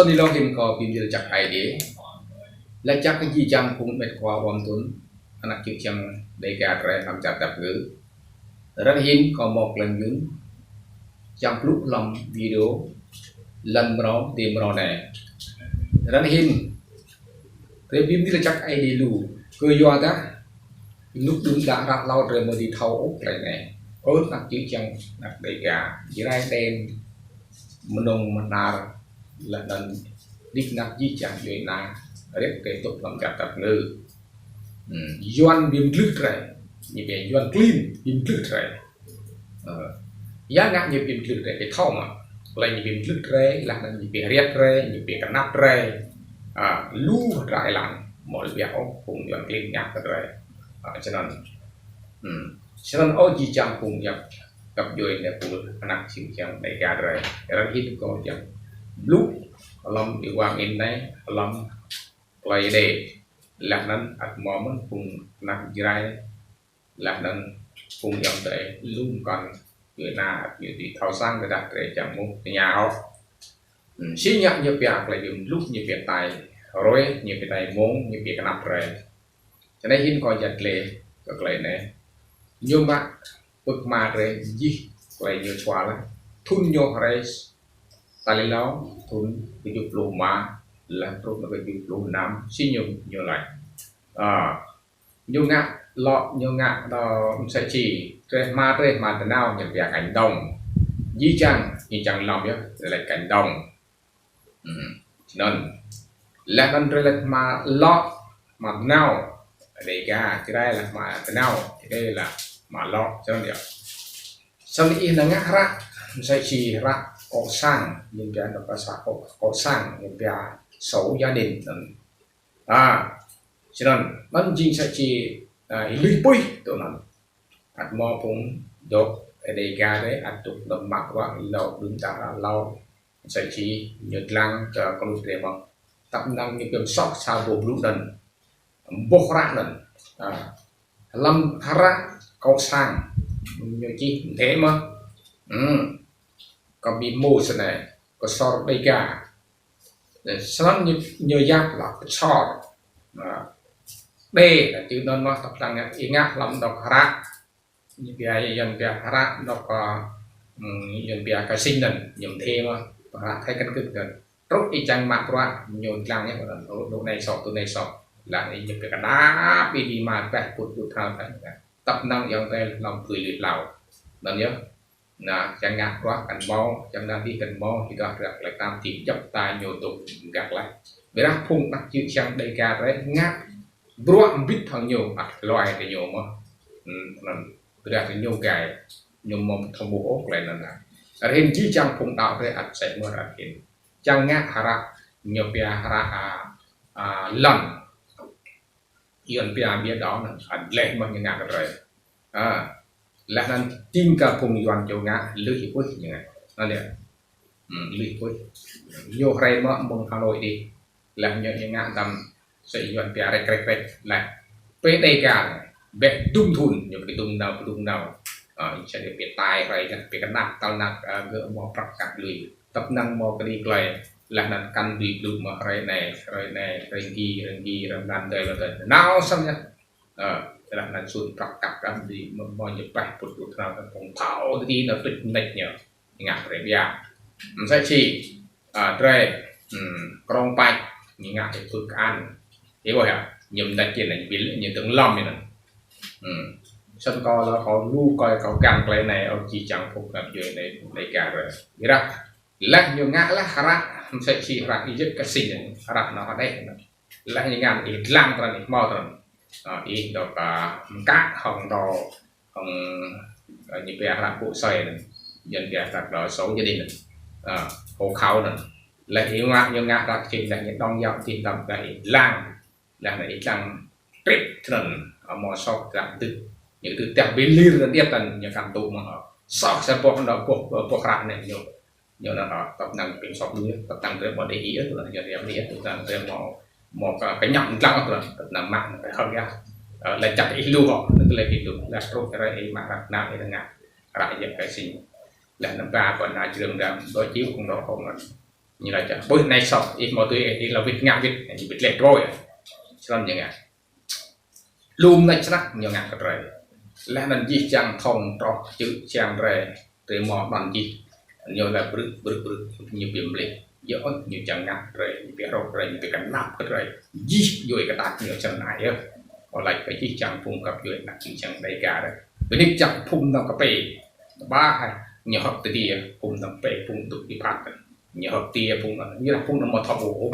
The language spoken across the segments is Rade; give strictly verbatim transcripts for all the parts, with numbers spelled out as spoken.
Anei lŏ hĭn kâo bi mni lač jăk Aê Diê. Lač jăk kơ jih jang phung mĭt khua wăm tŭn, anak čư̆ čhiăng Dega drei hlăm čar Dap Ngư. Ară anei hĭn kâo mâo klei mĭn čiăng blŭ hlăm video lăn mrâo, ti mrâo anei. Ară anei hĭn drei bi mni lač jăk Aê Diê lu. Kyuadah ênuk đưm đă hră êlâo drei amâo dưi thâo ôh klei anei. Ơ anak čư̆ čhiăng anak Dega, Jrai đen, Mnông Mnar, leh anăn đĭ knap jih jang djuê ana, riêt kơ tŭ hlăm čar Dap Ngư. Hmm, Yuăn bi mdlưh drei, ñu bi Yuăn klin bi mdlưh drei. Ơ, ya ngă ñu bi mdlưh drei, bi thâo mă. Klei ñu bi mdlưh drei, leh anăn ñu bi hriăt drei, ñu bi knap drei. A, lu hdră êlan, amâo lŏ ƀiă ôh, phung Yuăn klin ngă kơ drei. A, snăn. Hmm. Snăn ơ jih jang phung yap, găp djuê anei phung anak čư̆ čhiăng Dega drei. Ară anei hĭn kâo čiăng blŭ hlăm êwa angĭn anei, hlăm klei Êđê. Leh anăn ăt mâo mơh phung anak Jrai, leh anăn phung ayŏng adei lu mkăn djuê ana ăt ñu dưi thâo săng tơdah drei čiăng mŭt tơña ôh. Hmm, si ngă ñu pia klei bi mdlưh, ñu pia tai hruê, ñu pia tai mmông, ñu pia knap drei. Snei hĭn kâo yăl dliê kơ klei anei. Ñu mă pưk hma drei jih klei ñu čuă leh. Thŭn ñu hriê tal êlâo, thŭn kjuh pluh êma, leh truh kjuh pluh năm, si ñu, ñu lač. A, ñu ngă lŏ, ñu ngă dŏ msĕ si, drei hma, drei hma ti nao, ñu pia cánh đồng. Jih jang, ñu čiăng lŏ yơh, drei lač cánh đồng. Hmm, snăn. Leh anăn drei lač hma lŏ, hma ti nao, Dega, Jrai lač hma ti nao, Êđê lač hma lŏ, snăn yơh. Snăn ih năng ngă hră, msĕ si hră cộng sản, ñu pia dŏ pơsa cộng, cộng sản, ñu pia số gia đình, snăn. A, snăn, anăn jing msĕ si, a, ih lui pui, tui anăn. Ăt mâo phung dôk Dega drei, ăt dôk hlăm mă bruă, êlâo đưm đă hră êlâo. Msĕ si ñu dlăng kơ knŭk drei mơh. Tăp năng ñu bi msoh sa boh blŭ anăn. Boh hră anăn. A, hlăm hră cộng sản. Ñu čih mdê mơh. Hmm. Kơ bi mâo snei. Kơ sor Dega. Snăn ñu, ñu yap leh kơ sor. A, đê, čư̆ anăn mơh tăp năng ih ngă hlăm dôk hră. Ñu pia, Yuăn pia hră dôk, ơ, hmm, Yuăn pia khai sinh anăn, ñu mdê mơh, hră khai căn cước anăn. Truh ih čiăng mă bruă, ñu dlăng yơh, anăn, dôk anei soh, dôk anei soh. Leh anăn ñu pia knap, ih dưi mă peh, pŭt, pŭt, thâo, thâo. Tăp năng ayŏng adei hlăm pui lui hlâo. Anăn yơh. Anăn, čiăng ngă bruă kăn mâo, čiăng nao dih kăn mâo, ih dôk hră klei tăm ti djăp ta ñu dôk mgăk leh. Ƀiădah phung anak čư̆ čhiăng Dega drei ngă bruă mbĭt hŏng ñu, ăt hluê kơ ñu mơh. Hmm, anăn, ƀiădah kơ ñu gai, ñu amâo thâo ƀuh ôh klei anăn. Ară hĭn jih jang phung đăo drei ăt msĕ mơh ară hĭn. Čiăng ngă hră, ñu pia hră, a, a, lăn. Yuăn pia bia đỏ anăn, ăt dleh mơh ñu ngă kơ drei. A, leh anăn tĭng kơ phung Yuăn čô ngă, lui pui ñu ngă. Anăn yơh. Hmm, lui pui. Ñu hriê mơh mơ̆ng Hà Nội dih. Leh ñu, ñu ngă dăm msĕ Yuăn pia rĕk, rĕk, rĕk. Leh. Pơ Dega anei. Ƀiă dŭm thŭn, ñu pơkdŭm nao, pơkdŭm nao. A, ñu čih pia tai hriê, pia knap, tal nak, a, gơ̆ mâo prăk kăk lui. Tăp năng mâo kđi klei. Leh anăn kăn dưi blŭ mơh hriê anei, hriê anei, hriê gi, hriê gi, hriê mlan dei, mlan dei. Nao snăn yơh. Ơ, leh anăn sun prăk kăk kăn dưi mâo, mâo ñu peh pŭt pŭt nao kơ phung thâo ti anăn tuč mnêč ñu. Ngă drei ƀiă. Msĕ si, a, drei, hmm, krông pač, ñu ngă ti pưk kơan. Ih ƀuh yơh, ñu mnêč ti anăn bil, ñu dơ̆ng lăm anăn. Hmm. Snăn kâo lŏ kâo lu kâo, kâo găn klei anei, ơ jih jang phung găp djuê anei, anei găp drei. Ƀiădah, leh ñu ngă leh hră, msĕ si hră ih yơh kơ sĭt anăn, hră nao hđeh anăn. Leh ñu ngă ih dlăng trăn ih mâo trăn. A, ih dôk, a, mkă hŏng dôk, hŏng, a, ñu pia hră bộ soi anăn. Yuăn pia hră dôk số gia đình anăn. A, hộ khẩu anăn. Leh ih ngă, ñu ngă hră čih leh ñu đŏng yap čih dăm leh ih dlăng. Leh anăn ih dlăng trip trăn, a, mâo soh dlăng dưk. Ñu dưk tiah bi lir anăn điêt anăn ñu kăn tŭ mơh. Soh sa boh anăn boh, boh hră anei ñu. Ñu anăn, a, tăp năng pĭn sŏk ñu, tăp năng drei mâo để ý, tăp năng drei mâo để ý, tăp năng drei mâo, mâo kơ, kơ ñăm dlăng, tăp năng, tăp năng mă, kơ hơ̆k yơh. Ơ, leh čăk ih lu hŏ, leh ih lu, leh truh kơ ih mă hră nao ih ngă, hră yơh kơ sĭt. Leh anăn ba, ba nao jrơ̆ng dam, dôk čhiu kông dôk hŏng anăn. Ñu lač, ƀuh anei soh, ih mâo tui, ih lŏ wĭt ngă wĭt, ñu bi tleh dvôi. Snăn ñu ngă. Lum nač snăk ñu ngă kơ drei. Leh anăn jih jang thŏng troh čư̆ čiăng drei, drei mâo anăn jih. Ñu lač brư̆, brư̆, brư̆, ñu bi mlih. Yơh, ñu čiăng ngă drei, ñu bi hrŏ drei, ñu bi knap kơ drei. Jih djuê kơ đăk ñu snăn ai yơh. Kâo lač kơ jih jang phung găp djuê anak jih jang Dega drei. Bi nik jang phung nao kơ pê. Ba hai, ñu hŏk ti dia, phung nao pê, phung dôk ti phat. Ñu hŏk ti dia, phung nao, ñu lač phung nao mâo thâo ƀuh.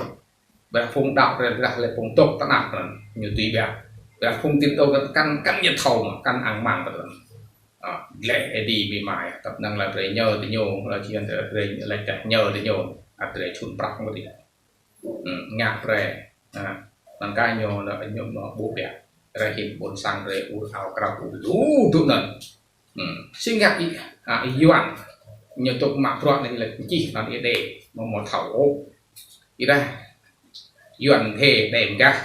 Ƀiădah phung đăo drei, ƀiădah leh phung dôk ti anăp anăn, ñu tui ƀiă. Ƀiădah phung ti dôk kăn, kăn ñu thâo mơh, kăn ang mang kơ anăn. A, dleh êdi bi mai, tăp năng lač drei ñơ ti ñu, lač čiăng drei, drei lač dah ñơ ti ñu, ăt drei čhun prăk mơh ti. Hmm, ngă drei. A, năng ka ñu, lač ñu mâo ƀuh ƀiă. Drei hĭn ƀuôn sang drei ur ao krao ur lu dŭ anăn. Hmm. Si ngă Y-, a, Y-Yuăn. Ñu dôk mă bruă anăn leh čih anăn Êđê. Mâo, mâo thâo ôh. Êdah. Y-Yuăn hĕ đei mgah.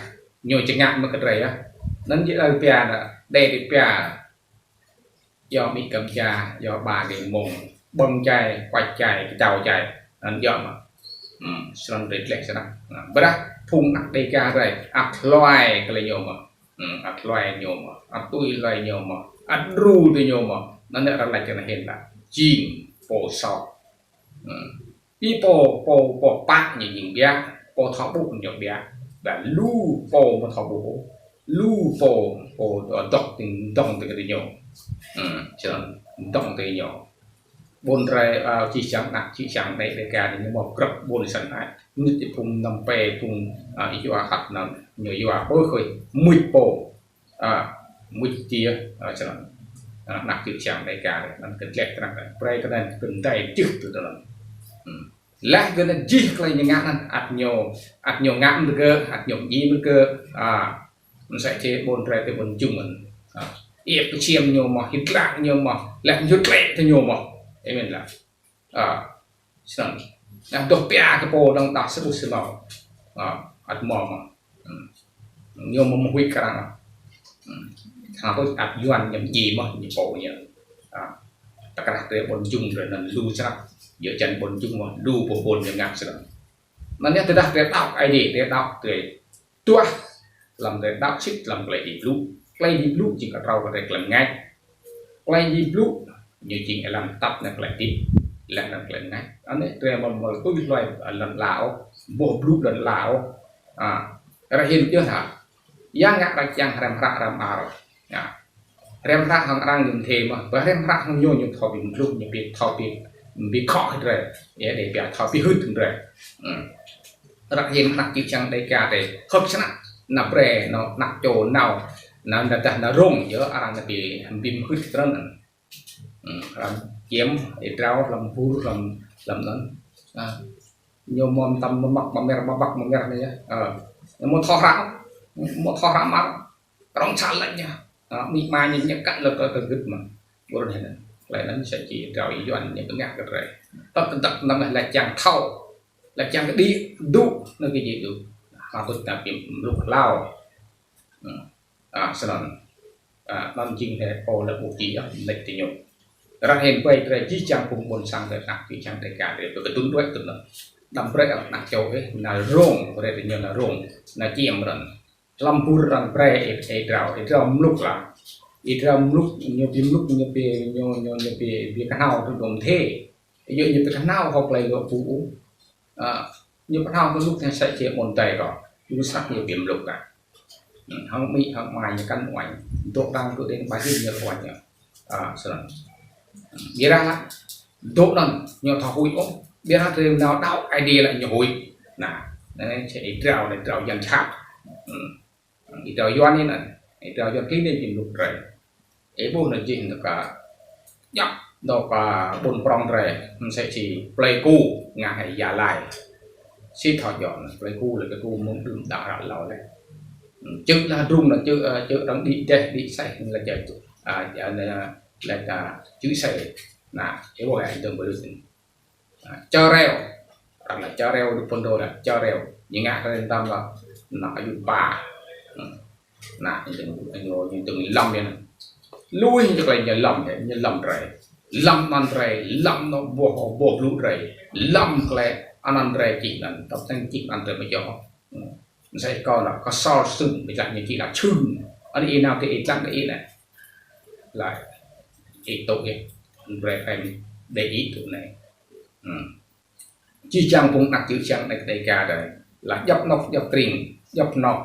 Ñu čiăng ngă mơh kơ drei yơh. Anăn jih leh pia anăn. Đei đei pia. Yua mĭ kăm ja, yua ba gei mông. Ƀơ̆ng čai, kuač čai, kčao čai. Anăn yua mơh. Hmm. Snăn drei dleh snăk. Nah, ƀiădah phung anak Dega drei. Ăt hluê kơ lei ñu mơh. Hmm, ăt hluê ñu mơh, ăt tui hluê ñu mơh, ăt đru ti ñu mơh. Anăn arăng lač kơ anei hĭn lah. Jing pô soh. Hmm. Bi pô, pô, pô pă ñu jing ƀiă, pô thâo ƀuh ñu ƀiă. Ƀiădah lu pô mâo thâo ƀuh. Lu pô, pô dôk ti, dŏng ti kơ ti ñu. Hmm, snăn, dŏng ti ñu. Ƀuôn drei, a, čih čiăng anak, čih čiăng đei đei ka ñu mâo grăp ƀuôn snăn ai. Ñu ti phung năm pê, phung, a, yua hăt anăn, ñu yua ƀuh kơ mưč pô. A, mưč tiê, a, snăn. A, anak čih čiăng đei ka, anăn kơ dleh kơ anak, brei kơ anăn kơ đei čih tui anăn. Hmm. Leh kơ anăn jih klei ñu ngă anăn, ăt ñu, ăt ñu ngă mơh kơ, ăt ñu mdjiê mơh kơ, a, msĕ si ƀuôn drei ti ƀuôn Jŭm anăn. A, iêp kčiêm ñu mơh, hĭt lăng ñu mơh, leh ñu tlĕ ti ñu mơh. Amen lah. A, snăn. Nah, dôk pia kơ pô dơ̆ng đa srŭ snăn. A, ăt mâo mơh. Hmm. Ñu mâo mơh huĭ kơ arăng. Hmm. Thâo ăt Yuăn ñu mdjiê mơh ñu pô ñu. A, ta krah ti ƀuôn Jŭm drei anăn lu snăk. Yua čan ƀuôn Jŭm mơh lu pô ƀuôn ñu ngă snăn. Anăn yơh tơdah drei đăo Aê Diê, drei đăo drei duah, hlăm drei đăo sĭt hlăm klei Aê Diê blŭ. Klei Aê Diê blŭ jing ktrâo kơ drei klei mngač. Klei Aê Diê blŭ, ñu jing êlan tăp anăn klei hdĭp, êlan anăn klei mngač. Anei drei amâo, amâo tui hluê lăn ala ôh, boh blŭ lăn ala ôh. A, ară anei yơh hă. Ya ngă arăng čiăng hriăm hră hrăm ar. Ya. Hriăm hră hŏng arăng ñu mdê mơh, ƀiădah hriăm hră hŏng ñu, ñu thâo bi mdlŭh, ñu bi thâo bi, bi khŏ hĭn drei. Ya, đei pia thâo bi hưt hĭn drei. Hmm. Ară anei anak čih čiăng đei ka drei. Hơ̆k snăk, na brei, na anak čô nao, na, na dah na rông, yơh arăng na bi, bi mhưt trơn. Hmm, hlăm čiêm, êa drao, hlăm bur, hlăm, hlăm anăn. A, ñu mâo mtam mơ̆ng mơ̆ng mơ̆ng mơ̆ng mơ̆ng anei yơh. A, ñu mâo thâo hră, mâo thâo hră mơh. Rŏng čhal lač ñu. A, mĭ ma ñu ñu kăn lŏ kơ kơ gĭt mơh. Ƀuh anei. Klei anăn sa čô drao Yuăn ñu kơ ngă kơ drei. Tăp tăp tăp anăn lač čiăng thâo. Lač čiăng kơ đĭ dŭ, anăn kơ djiê dŭ. Hă tuč ta bi mluk hlao. Hmm. A, snăn. A, anăn jing hĕ pô leh ƀuh jih yơh, lač ti ñu. Ară anei brei drei jih jang phung ƀuôn sang drei anak čih čiăng đei ka drei. Bi kdŭn đuĕ tŭ anăn. Đăm brei anak čô ih, na rông, brei ti ñu na rông. Na čiêm răn. Hlăm bur arăng brei êa, êa drao, êa drao mluk lah. Êa drao mluk, ñu bi mluk, ñu bi, ñu, ñu, ñu bi, bi knhâo tui dŏng thê. Yua ñu bi knhâo hŏk klei lŏ ƀuh. A, ñu knhâo mluk thê sa čô mơ̆ng drei kơ. Ñu snăk ñu bi mluk lah. Hmm, hŏng mĭ, hŏng ma ñu kăn uañ. Dôk arăng kơ đei ba hĭn ñu uañ ñu. A, snăn. Hmm, ƀiădah lah. Dôk anăn ñu thâo huĭ ôh. Ƀiădah drei nao đăo Aê Diê lah ñu huĭ. Nah, anei čih êa drao, êa drao Yuăn čăt. Hmm. Êa drao Yuăn anei anăn. Êa drao Yuăn klin anei jing luk drei. Ih ƀuh anăn jih anăn ka. Djăp, dôk ka ƀuôn prŏng drei. Msĕ si Pleiku, ngă hĕ Gia Lai. Si thâo djŏ anăn, Pleiku leh Pleiku mơ̆ng đưm đă hră êlâo leh. Hmm, čư̆ lah drŭng anăn čư̆, ơ, čư̆ arăng đĭ deh, đĭ aseh, lač čư̆. A, čư̆ anăn, lač, a, čư̆ aseh. Nah, ih ƀuh ya, dơ̆ng ƀrư̆. Nah, čơ reo. Arăng lač čơ reo, dŭ pôn dô lač čơ reo. Ñu ngă kơ rei tam lah. Nah, ayŭ ba. Hmm. Nah, ñu dơ̆ng, ñu, ñu dơ̆ng lăm ya. Lui ñu klei ñu lăm ya, ñu lăm drei. Lăm anăn drei, lăm nŏ boh, boh blŭ drei. Lăm klei Anăn drei čih anăn, tăp tĕng čih anăn drei mjŏ. Msĕ kâo anăn, kâo sor sưng, bi tlăng ñu čih anăn sưng. Anăn ih nao ti ih tlăng ti ih anei. Lač, ih tŭ ih, drei kăm đei ih tŭ anei. Jih jang phung anak čư̆ čhiăng anei kơ Dega drei. Lač djăp anôk, djăp krĭng, djăp anôk.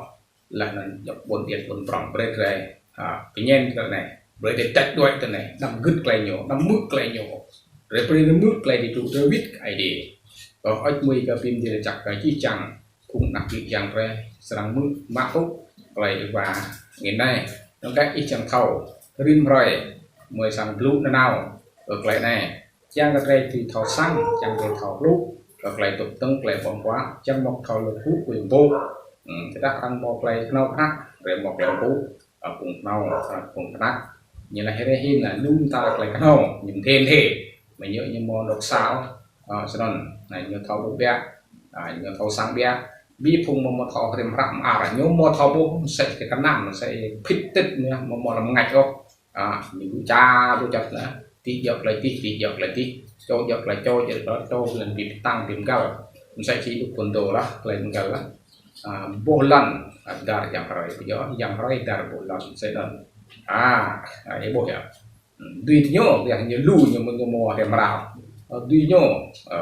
Lač anăn djăp ƀuôn điêt ƀuôn prŏng brei drei. Ha, kñen kơ anei. Brei drei tĕč đuĕ kơ anei. Đăm gưt klei ñu, đăm mưč klei ñu. Drei brei drei mưč klei drei tŭ drei wĭt kơ Aê Diê. Kâo hơêč hmưi kơ bi mni lač jăk kơ jih jang phung anak čư̆ čhiăng drei srăng mưč mă tŭ klei Yêhôwa ngĭn anei. Anăn kơ ih čiăng thâo, rĭm hrơi, mơi srăng blŭ nanao kơ klei anei. Čiăng kơ drei dưi thâo săng, čiăng drei thâo hluh kơ klei dôk dơ̆ng, klei ƀơ̆ng huă, čiăng mâo thâo lŏ hŭ kơ ƀô̆. Hm, tơdah arăng mâo klei knhâo knhăk, drei mâo klei ƀô̆, a, phung knhâo, a, phung knhăk. Ñu lač hriê hĭn anăn lu mta klei knhâo, ñu mdê mdê. Mă ñu, ñu mâo dôk sa, a, snăn, anăn ñu thâo ƀuh ƀiă, a, ñu thâo săng ƀiă. Bi phung mâo mâo thâo hriăm hră mơar, ñu mâo thâo ƀuh, msĕ si knăm, msĕ si phĭt tĭt ñu, mâo mâo lăm mngač ôh. A, ñu lu ča, lu čăt anăn. Ti djŏ klei ti, ti djŏ klei ti. Čô djŏ klei čô, djŏ klei čô, lăn bi ptăng, bi mgăl. Msĕ si lu phŭn dô lah, klei mgăl lah. A, boh lăn, a, dar yang hrơi, bi djŏ, yang hrơi dar boh lăn, msĕ anăn. A, a, ih ƀuh yơh. Hm, dưi ti ñu, yang ñu lu, ñu mâo, ñu mâo hriăm hră. A, dưi ñu, a,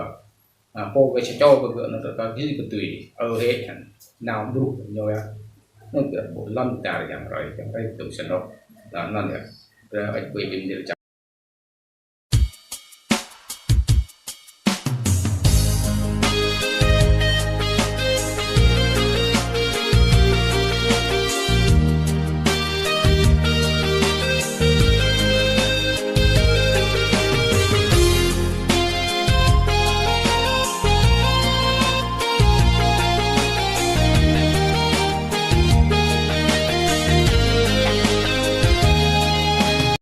A, pô wĕ sa čô kơ gơ̆ anăn kơ gĭ kơ tui. Ơ hĕ hăn. Nao bruh ñu yơh. Anăn kơ boh lăn dar yang hrơi, yang hrơi tŭ snăk. Anăn, anăn yơh. Drei hơêč hmưi bi mni lač